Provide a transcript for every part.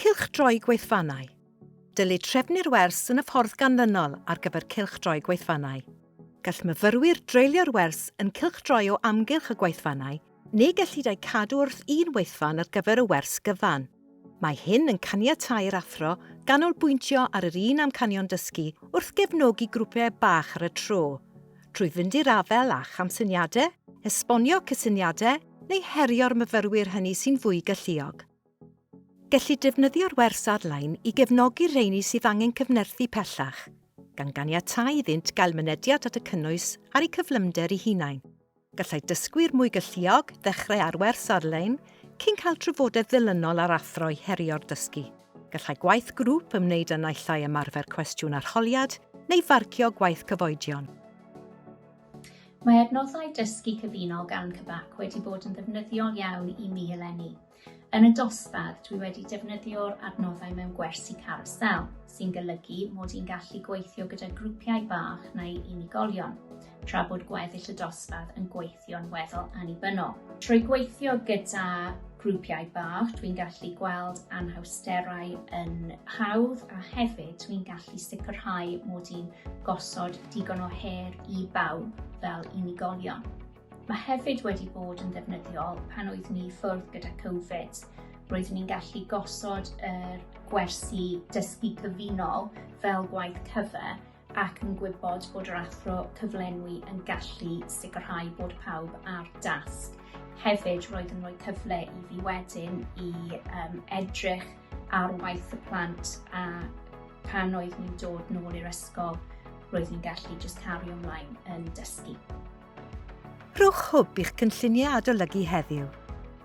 Cylchdroi gweithfannau. Dylid trefnu'r wers yn y ffordd ganlynol ar gyfer cylchdroi gweithfannau. Gall myfyrwyr dreulio'r wers yn cylchdroi o amgylch y gweithfannau neu gellid eu cadw wrth un weithfan ar gyfer y wers gyfan. Mae hyn yn caniatáu i'r athro ganolbwyntio ar yr un amcanion dysgu wrth gefnogi grwpiau bach ar y tro, trwy fynd i'r afael â chamsyniadau, esbonio cysyniadau neu herio'r myfyrwyr hynny sy'n fwy galluog. Gellid defnyddio'r wers ar-lein i gefnogi'r rheini sydd angen cyfnerthu pellach, gan ganiatáu iddynt gael mynediad at y cynnwys ar eu cyflymder eu hunain. Gallai dysgwyr mwy galluog ddechrau ar wers ar-lein cyn cael trafodaeth ddilynol â'r athro i herio'r dysgu. Gallai gwaith grŵp ymwneud â naill ai ymarfer cwestiwn arholiad neu farcio gwaith cyfoedion. Mae adnoddau dysgu cyfunol gan CBAC wedi bod yn ddefnyddiol iawn i mi eleni. Yn y dosbarth, dwi wedi defnyddio'r adnoddau mewn gwersi carwsel, sy'n golygu mod i'n gallu gweithio gyda grwpiau bach neu unigolion, tra bod gweddill y dosbarth yn gweithio'n weddol annibynnol. Trwy gweithio gyda grwpiau bach, dwi'n gallu gweld anhawsterau yn hawdd a hefyd dwi'n gallu sicrhau mod i'n gosod digon o her i bawb fel unigolion. Mae hefyd wedi bod yn ddefnyddiol pan oeddwn ni ffwrdd gyda Covid. Roeddwn ni'n gallu gosod yr gwersi dysgu cyfunol fel gwaith cyfer ac yn gwybod bod yr athro cyflenwi yn gallu sicrhau bod pawb ar dasg. Hefyd, roedd yn rhoi cyfle i fi wedyn i um, edrych ar waith y plant a pan oedd ni'n dod nôl i'r ysgol, roedd ni'n gallu jyst cario ymlaen yn dysgu. Rhowch hwb i'ch cynlluniau adolygu heddiw.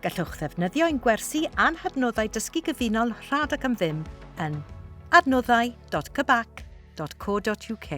Gallwch ddefnyddio ein gwersi a'n hadnoddau dysgu gyfunol rhad ac am ddim yn adnoddau.cybac.co.uk.